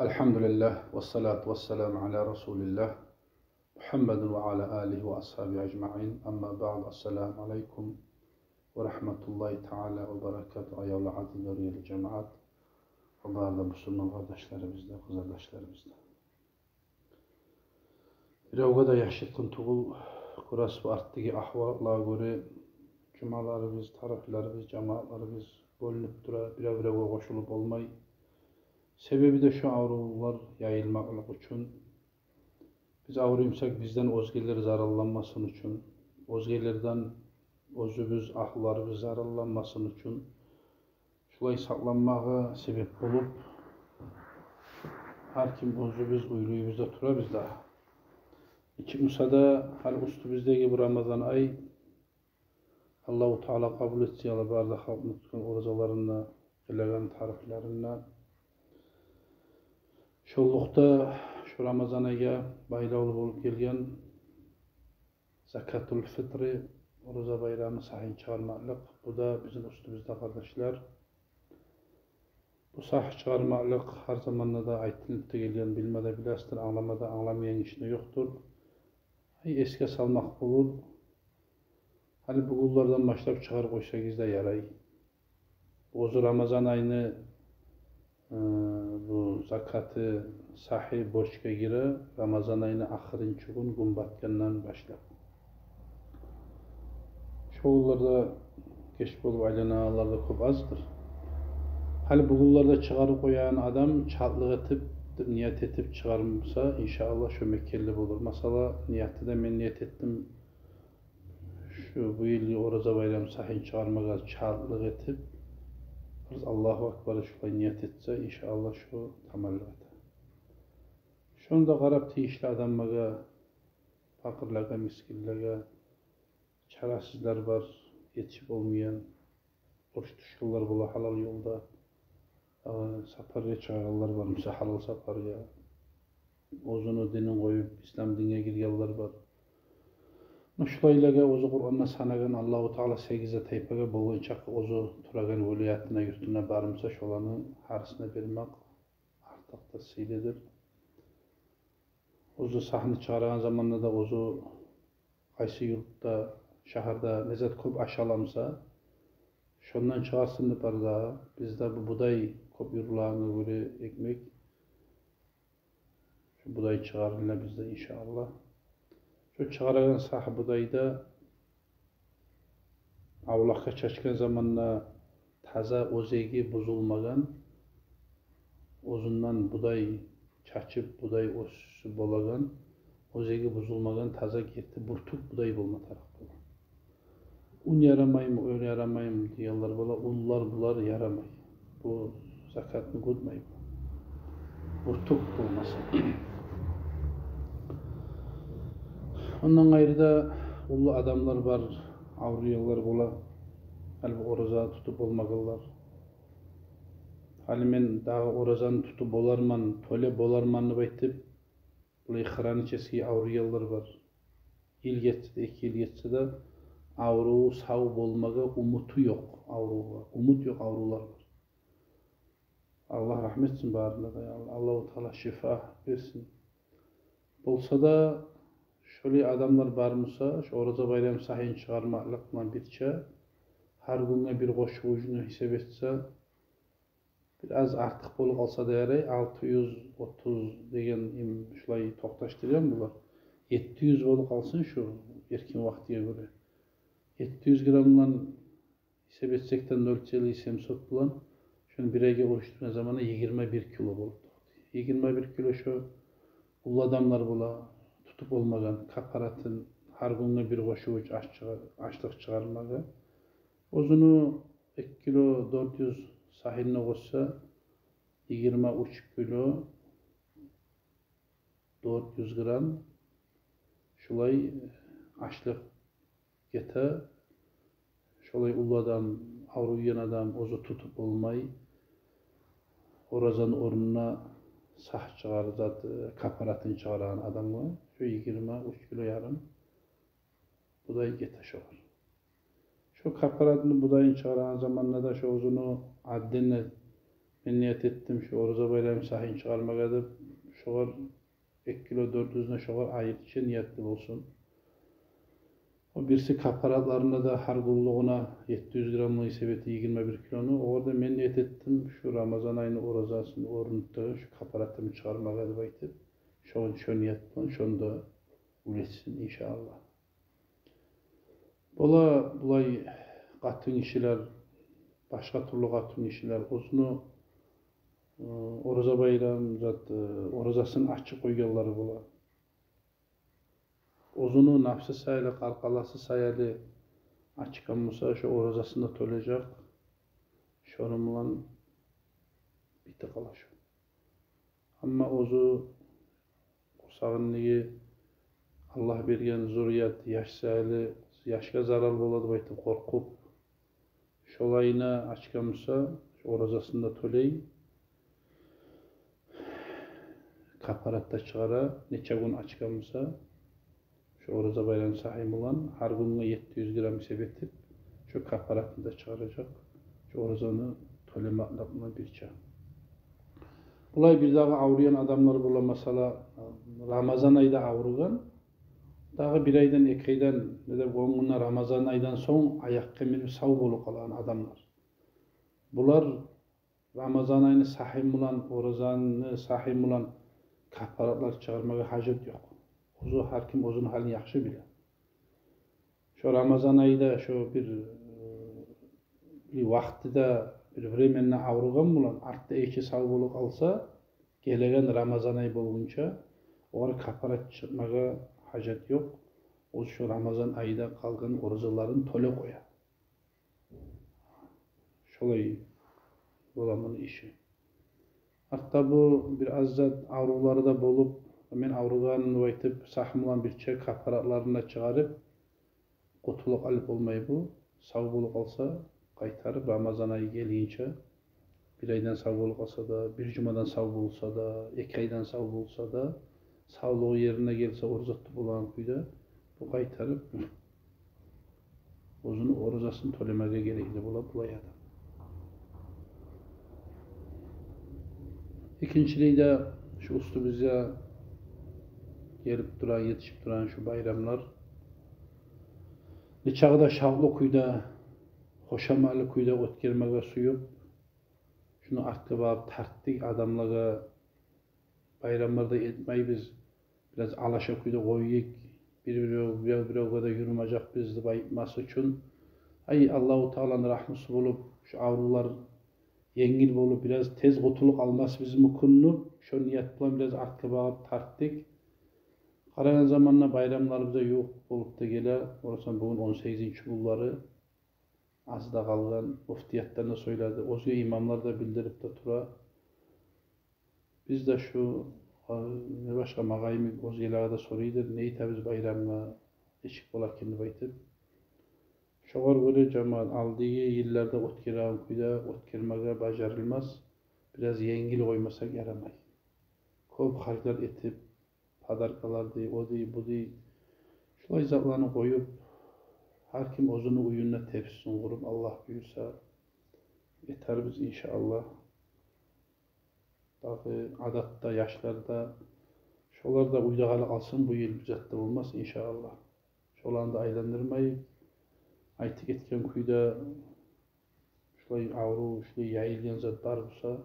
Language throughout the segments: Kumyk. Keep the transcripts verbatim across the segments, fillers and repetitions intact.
الحمد لله والصلاة والسلام على رسول الله محمد وعلى آله وأصحابه أجمعين. أما بعد، السلام عليكم ورحمة الله تعالى وبركاته. Аявлу, азиз, гёрюнген жамаат, ва бары да бусурман къардашларыбыз да, къызардашларыбыз да. Биревге де яш этген тюгюл, гёресиз, бу артдагъы агьвалатлагъа гёре жумаларыбыз, таравигьлерибиз, жамаатларыбыз бёлюнюп тура, бирев-биревге къошулуп болмай. Себеби де шо аврувлар яйылмакълыкъ учун. Биз авруймусакъ, бизден оьзгелер заралланмасын учун, оьзгелерден оьзюбюз, агьлюлерибиз заралланмасын учун, шулай сакъланмагъа себеп болуп, гьар ким оьзюбюз уьйлюбюзде турабыз да. Нечик буса да, гьали уьстюбюздеги бу Рамазан ай, Аллагьу Таала къабул этсин, я Аллагь, бары да халкъны тутгъан оразаларын да, къылагъан таравигьлерин де. Шоллукъда шу Рамазан айгъа байлавлу болуп гелген закатул фитри, ораза байрамны сагьын чыгъармакълыкъ, бу да бизин уьстюбюзде, къардашлар. Бу сагь чыгъармакълыкъ гьар заманда да айтылып да гелген, билме де билесиздир, англама да англамайгъан гиши де ёкъдур. Ай, эсге салмакъ болур. Гьали бугюнлерден башлап чыгъарып къойсагъыз да ярай. Оьзю Рамазан айны, э, бу закаты, сагьы борчгъа гире Рамазан айны ахырынчы гюн, гюн батгъандан башлап. Шо гюнлерде геч болуп айланагъанлар да кёп аздыр. Гьали бугюнлерде чыгъарып къоягъан адам чалтлыкъ этип, деп ният этип чыгъармаса, иншааллагь, шо мекенли болур. Масала, нияты да: «Мен ният этдим шу бу йылгъы ораза байрам сагьын чыгъармагъа», — чалтлыкъ этип, бир «Аллагьу акбар» шулай ният этсе, иншааллагь, шо тамаллыкъ эте. Шону да къарап тийишли адамлагъа, пакъырлагъа, мискинлеге, чарасызлар бар, етишип болмайгъан, борч тюшгенлер бола гьалал ёлда, дагъы сапаргъа чыгъагъанлар бар, мисал, гьалал сапаргъа, оьзюню динин къоюп, ислам динге гиргенлер бар. Муна шулайлагъа оьзю Къуранда санагъан, Аллагьу Таала сегиз де тайпагъа болгъан чакъы оьзю турагъан вилаятына, юртуна бармуса, шоланы гьарисине бермек артыкъ да сыйлыдыр. Оьзю сагьны чыгъарагъан заманда да оьзю къайсы юртда, шагьарда не зат кёп ашаламуса, шондан чыгъарсын деп бар да. Бизде бу будай кёп юрюлегенге гёре, экмек, шо будай чыгъарыла бизде, иншааллагь. Шо чыгъарагъан сагь будай да авлакъгъа чачгъан заманда таза, оьзеги бузулмагъан, оьзюнден будай чачып, будай оьсюп болагъан, оьзеги бузулмагъан, таза, герти бюртюк будай болма тарыкъ бола. Ун ярамаймы, ун ярамаймы дегенлер бола, унлар, булар ярамай. Бу закатны гютмей бу. Бюртюк болмаса. Ондан къайры да уллу адамлар бар, авруйгъанлар бола, гьали бу ораза тутуп болмагъанлар. Гьали мен дагъы оразаны тутуп боларман, тёлеп боларман деп айтып, булай хронический авруйгъанлар бар. Йыл гетсе де, эки йыл гетсе де, авруву сав болмагъа умуту ёкъ, аврувгъа умут ёкъ аврувлар бар. Аллагь рагьмат этсин барына да, я Аллагь. Аллагьу Таала шифа берсин. Болса да, шолай адамлар бармуса, шо ораза байрам сагьын чыгъармакълыкъ булан бирче, гьар гюнге бир къошувучну гьисап этсе, бир аз артыкъ болуп къалса да ярай, алты юз отуз деген, им, шулай токъташдыргъан булар. Етти юз болуп къалсын шу эркин вакътиге гёре. Етти юз граммдан гьисап этсек де, ноль целых семьсот булан, шону бир айгъа урушдургъан заманда йигирма бир кило болуп турду. Йигирма бир кило шо уллу адамлар бола, тутуп болмагъан, каппаратын, гьар гюнге бир къошувуч аш чыгъар-, ашлыкъ чыгъармагъа. Оьзюню эки кило дёрт юз сагьына къошса, йигирма уьч кило дёрт юз грамм шулай ашлыкъ гете. Шолай уллу адам, авруйгъан адам, оьзю тутуп болмай, оразаны орнуна сагь чыгъар, зат, каппаратын чыгъарагъан адамгъа шо йигирма уьч кило ярым будай гете шогъар. Шо каппаратны будайын чыгъарагъан заманда да шо оьзюню отдельно мен ният этдим шу ораза байрам сагьын чыгъармагъа деп, шогъар эки кило дёрт юз, шогъар айрыча ниятли болсун. О бириси каппаратларына да, гьар гюнлюгюне етти юз граммлыгъы себеби йигирма бир килону, огъар да мен ният этдим шу Рамазан айны оразасын орнутагъан шу каппаратымны чыгъармагъа деп айтып, шо, шо ният булан шону да уьлешсин, иншааллагь. Бола, булай къатынгишилер, башгъа тюрлю къатынгишилер оьзюню, э, ораза байрам зат, э, оразасын ачып къойгъанлары бола. Оьзюню напсы саялы, къаркъарасы саялы ачгъан буса, шо оразасын да тёлежек. Шону булан битип къала шо. Амма оьзю къурсагъындагъы Аллагь берген зурият яш саялы, яшгъа зарал бола деп айтып къоркъуп, шолайына ачгъан буса, шо оразасын да тёлей, каппарат да чыгъара, нече гюн ачгъан буса, шо ораза байрам сагьы булан гьар гюнге етти юз грамм себеби этип, шо каппаратны да чыгъаражакъ, шо оразаны тёлемеклик булан бирче. Булай бирдагъы авруйгъан адамлар бола, масала, Рамазан айда авругъан, дагъы бир айдан, эки айдан, не де он гюнден Рамазан айдан сонг аякъгъа минип сав болуп къалагъан адамлар. Булар Рамазан айны сагьы булан, оразаны сагьы булан каппаратлар чыгъармагъа гьажат ёкъ. Оьзю, гьар ким оьзюню гьалын яхшы биле. Шо Рамазан айда шо бир, э, бир вакътиде, бир временно авругъан булан артда эки сав болуп къалса, гелеген Рамазан ай болгъунча огъар каппарат чыкъмагъа гьажат ёкъ. Оьзю шо Рамазан айда къалгъан оразаларын тёлеп къоя. Шолай бола муну иши. Артда бу бир аз зат аврувлары да болуп, мен авругъанман деп айтып, сагьы булан бирче каппаратларын да чыгъарып, къутулуп къалып болмай бу. Сав болуп къалса, къайтарып Рамазан ай гелгинче, бир айдан сав болуп къалса да, бир жумадан сав болса да, эки айдан сав болса да, савлугъу ерине гелсе, ораза тутуп болагъан кюйде, бу къайтарып оьзюню оразасын тёлемеге герекли бола булай адам. Экинчилей де, шу уьстюбюзге гелип турагъан, етишип турагъан шу байрамлар нечакъы да шавкълу кюйде, хошаматлы кюйде оьтгермеге сююп, шуну артгъа багъып тартдыкъ адамлагъа. Байрамлар да этмейбиз, бираз алаша кюйде къоюкъ, бир-бирев, бирев-биревге де юрюмежекбиз деп айтмас учун. Ай, Аллагьу Тааланы рагьмусу болуп, шу аврувлар енгил болуп, бираз тез къутулуп къалмасбызмы экен деп, шо ният булан бираз артгъа багъып тартдыкъ. Къарагъан заманда байрамларыбыз да ювукъ болуп да геле. Орасан бугюн он сегизинчи гюнлери, аз да къалгъан, муфтиятдан да сёйледи, оьзге имамлар да билдирип де тура. Биз де шу, а, не башгъа магъа йимик оьзгелеге де сорайдыр, не этебиз байрамгъа, нечик бола экен деп айтып. Шогъар гёре, жамаат, алдагъы йылларда оьтгереген кюйде оьтгермеге бажарылмас, бираз енгил къоймасакъ ярамай. Кёп харжлар этип, подаркалар дей, о дей, бу дей, шулай затланы къоюп, гьар ким оьзюню уьюнде тепсисин къуруп, Аллагь буюрса, этербиз, иншааллагь. Дагъы адатда, яшларда, шолар да уьйде къалып къалсын, бу йыл бир зат да болмас, иншааллагь. Шоланы да айландырмай, айтып гетген кюйде, шулай аврув, шулай яйылгъан зат бар буса,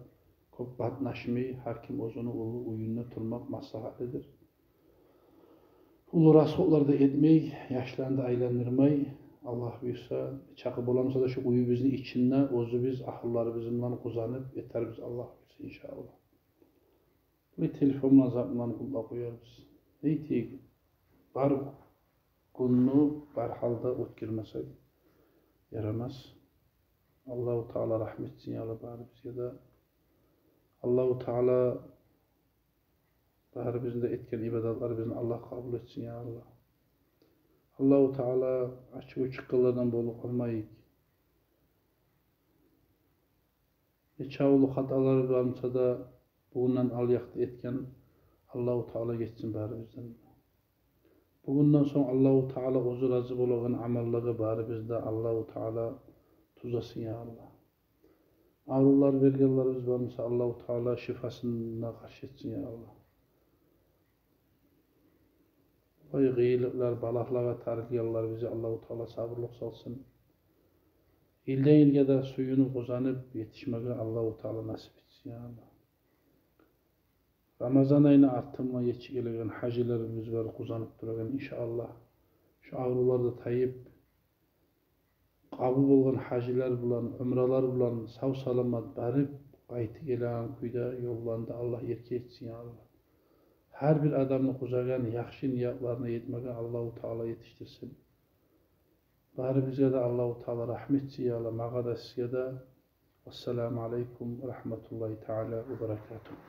кёп къатнашмай, гьар ким оьзюню уллу уьюнде турмакъ маслагьатлыдыр. Уллу расходлар да этмей, яшланы да айландырмай, Аллагь буюрса, чакъы боламса да шу уьюбюзню ичинде оьзюбюз, агьлюлерибиз булан къузанып этербиз, Аллагь буюрса, иншааллагь. Бу телефонлар, затлар къуллап къоярбыз. Нетейик, бар гюнню бар гьалда оьтгермесек ярамас. Аллагьу Таала рагьму этсин, я Аллагь, барыбызгъа да. Аллагьу Таала барыбызны да этген ибадатларыбызны Аллагь къабул этсин, я Аллагь. Аллагьу Таала ачуву чыкъгъанлардан болуп къалмайыкъ. Нече уллу хаталар бар буса да, бугюнден алъякъда этген, Аллагьу Таала гечсин барыбыздан. Бугюнден сонг Аллагьу Таала оьзю рази болагъан амаллагъа барыбызны да Аллагьу Таала тюзесин, я Аллагь. Аврувлар бергенлерибиз бар буса, Аллагьу Таала шифасына къаршы этсин, я Аллагь. Ой, къыйынлыкълар, балагьлагъа тарылгъанларыбызгъа Аллагьу Таала сабурлукъ салсын. Йылдан йылгъа да сююнюп, къуванып етишмеге Аллагьу Таала насип этсин, я Аллагь. Рамазан айны артындан етишип гелеген гьажилерибиз бар, къуванып турагъан, иншааллагь. Шу аврувлар да тайып, къабул болгъан гьажилер булан, умралар булан сав-саламат барып, къайтып гелеген кюйде ёлланы да Аллагь эркин этсин, я Аллагь. Гьар бир адамны къуванагъан яхшы ниятларына етмеге Аллагьу Таала етишдирсин. Барыбызгъа да Аллагьу Таала рагьмат этсин, я Аллагь, магъа да, сизге де. Вассаламу алейкум ва рагьматуллагьи таала ва баракатугь.